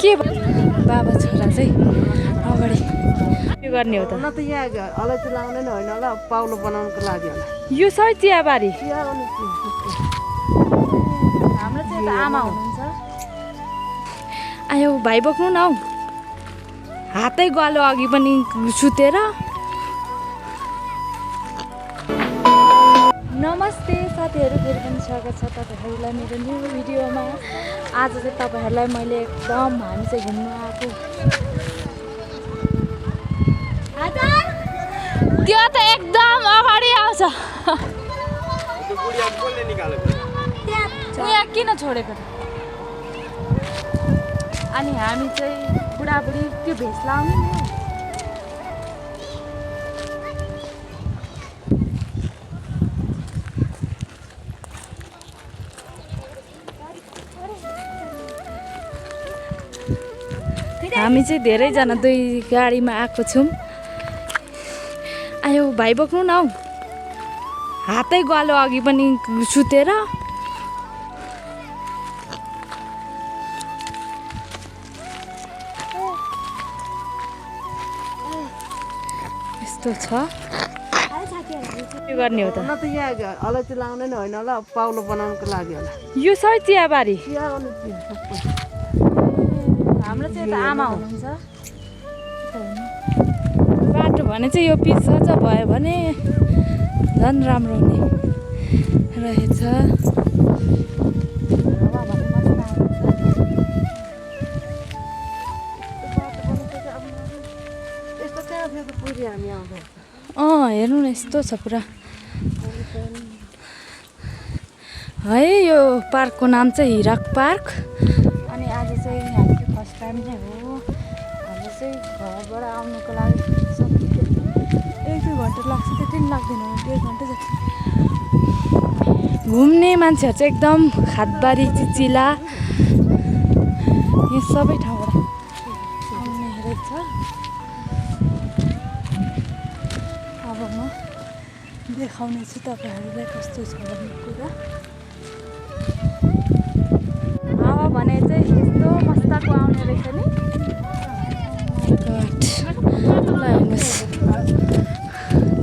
के बाबा छोरा चाहिँ अगाडि के गर्ने हो त? न त यहाँ अलैँची लाउने नै होइन होला, पाउलो बनाउनुको लागि होला। यो सबै चियाबारी चिया अनि हाम्रो चाहिँ त आमा हुनुहुन्छ। आयो भाइ बोक्नु न हौ, हातै गालो अघि पनि सुतेर। नमस्ते साथीहरू, फेरि पनि स्वागत छ तपाईँहरूलाई मेरो न्यू भिडियोमा। आज चाहिँ तपाईँहरूलाई मैले एकदम हामी चाहिँ घुम्नु आएको। त्यो त एकदम अगाडि आउँछ। यहाँ किन छोडेको त? अनि हामी चाहिँ बुढाबुढी त्यो भेष लाउने नि। हामी चाहिँ धेरैजना दुई गाडीमा आएको छौँ। आयो भाइ बोक्नु न हौ, हातै गालो अघि पनि सुतेर। यस्तो छ। के गर्ने हो त? न त यहाँ अलैँची लाउने नै होइन होला, पाउलो बनाउनुको लागि होला। यो सबै चियाबारी चिया अनि हाम्रो चाहिँ त आमा हुनुहुन्छ। बाटो भने चाहिँ यो पिच सज भयो भने झन् राम्रो हुने रहेछ। यस्तो कहाँ थियो त पुरी हामी आउँदा? हेर्नु न, यस्तो छ पुरा। है यो पार्कको नाम चाहिँ हिरक पार्क। अनि आज चाहिँ हामी फर्स्ट टाइम नै हो। हाम्रो चाहिँ घरबाट आउनुको लागि एक दुई घन्टा लाग्छ, त्यति पनि लाग्दैन, 1.5 घन्टा जति। घुम्ने मान्छेहरू चाहिँ एकदम खादबारी चिचिला यो सबै ठाउँबाट आउने रहेछ। अब म देखाउने छु तपाईँहरूलाई कस्तो छ भन्ने कुरा। हावा भने चाहिँ यस्तो मस्ताको आउने रहेछ नि। ल हेर्नुहोस्,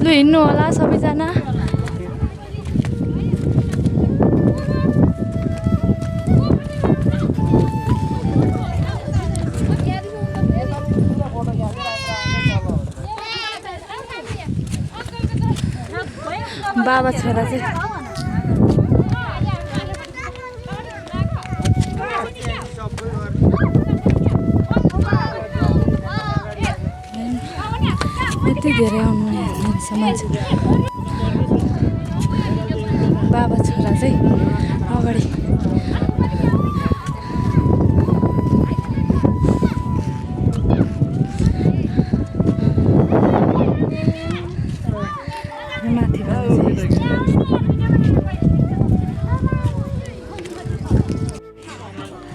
लु हिँड्नु होला सबैजना। बाबा छोरा चाहिँ यति धेरै आउनु मान्छे। बाबा छोरा चाहिँ अगाडि।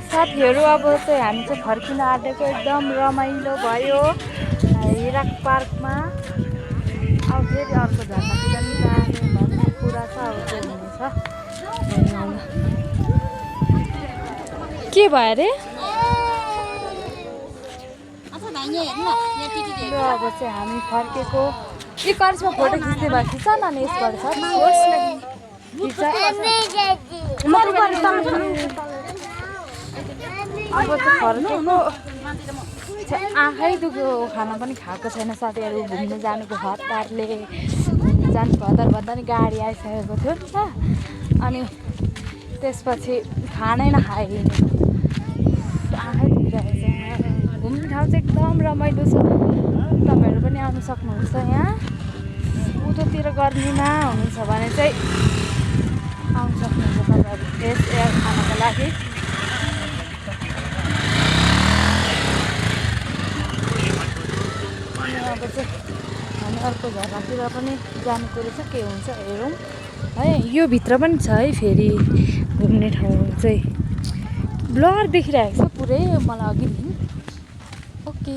साथीहरू, अब चाहिँ हामी चाहिँ फर्किन आँटेको। एकदम रमाइलो भयो हिरक पार्कमा। अब फेरि अर्को झर्नातिर नि जाने भन्ने कुरा छ। अब चाहिँ हुनेछ। के भयो अरे? अब चाहिँ हामी फर्केको। यो कर्समा फोटो खिच्ने भयो, खिच न यसबाट छ। अब चाहिँ फर्केको। आँखै दुख्यो, खाना पनि खाएको छैन। साथीहरू घुम्नु जानुको हतारले जानुको हतार भन्दा नि गाडी आइसकेको थियो नि त। अनि त्यसपछि खानै नखाए, आँखै दुखिरहेको छ। घुम्ने ठाउँ चाहिँ एकदम रमाइलो छ। तपाईँहरू पनि आउनु सक्नुहुन्छ। यहाँ उतोतिर गर्मीमा हुनुहुन्छ भने चाहिँ आउनु सक्नुहुन्छ तपाईँहरू फ्रेस एयर खानको लागि। अब चाहिँ हामी अर्को झर्नातिर पनि जानुको रहेछ। के हुन्छ हेरौँ है। यो भित्र पनि छ है फेरि घुम्ने ठाउँ चाहिँ। ब्लर देखिरहेको छ पुरै मलाई अघि। ओके।